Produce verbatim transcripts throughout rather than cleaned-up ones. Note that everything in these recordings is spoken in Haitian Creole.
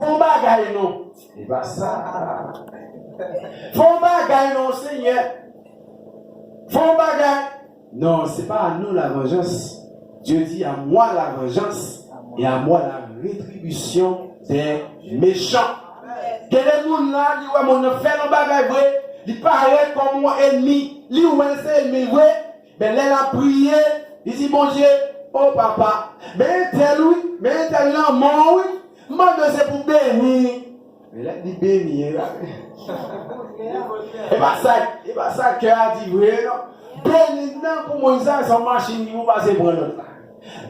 Fè yon bagay non. E pa sa. Fè yon bagay non, Senyè. Fè yon bagay. Non, c'est pas à nous la vengeance. Dieu dit, à moi la vengeance et à moi la rétribution des méchants. Gen de moun la, li wè moun nan fè yon bagay vre, li parèt kòm yon ènmi, li wè se ènmi vre, men lè l ap priye, li di Bondye, o papa, men entèl wi, men entèl nan men w wi, m mande w se pou beni. Men lè li beni, e pa, e pa sa, e pa sa kè a di vre non. Beni nan pou moun sa, se yon machin ki pou pase pran lòt la.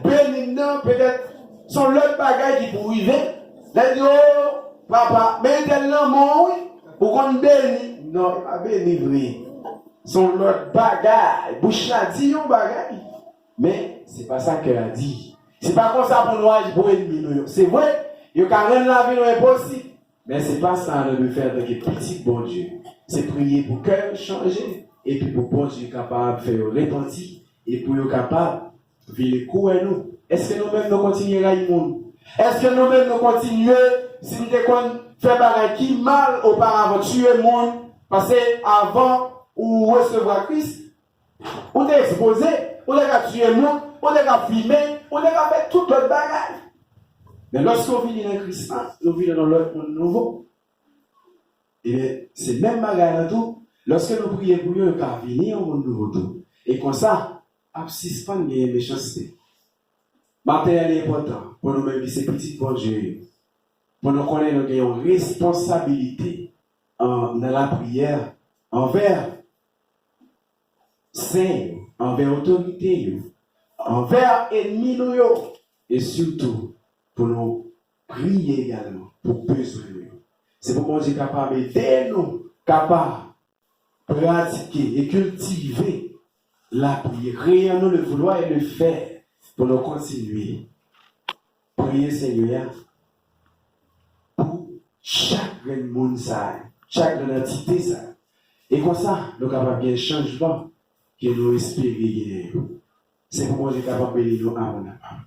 Beni nan, petèt, se yon lòt bagay ki pou rive. Lè l di, o papa, men entèl nan men w wi, ou konn beni. Non, e pa beni vre. Se yon lòt bagay. Bouch la di yon bagay, men se pa sa kè a di. Se pa konsa pou nou aji pou ènmi nou yo. Se vre, yo ka rann lavi nou enposib, men se pa sa nou dwe fè antanke pitit Bondye. Se priye pou kè yo chanje, epi pou Bondye kapab fè yo repanti, e pou yo kapab vire kou wè nou. Èske nou menm nou kontinye rayi moun? Èske nou menm nou kontinye, si n te konn fè bagay ki mal oparavan, tiye moun, paske avan ou resevwa Kris, ou te ekspoze, ou te ka tiye moun, ou te ka fimen, ou te ka fè tout lòt bagay. Men lòske w vini nan Kris la, ou vini nan lòt moun nouvo. Ebyen, se menm bagay la tou. Lòske nou priye pou yo, yo ka vini yon moun nouvo tou. E konsa, ap sispann genyen mechanste. Maten an, li enpòtan pou nou menm ki se pitit Bondye yo, pou nou konnen nou gen yon responsabilite an, nan lapriyè anvè sen yo, anvè otorite yo, anvè ènmi nou yo, e sitou pou nou priye egalman pou bezwen nou yo. Se pou Bondye kapab ede nou, kapab pratike e kiltive lapriyè. Kreye an nou le vouloir et le faire pou nou kontinye priye Senyè a pou chak grenn moun sa a, chak grenn antite sa a. E konsa, nou kapab gen chanjman ke nou espere genyen yo. Se pou Bondye kapab beni nou abondaman.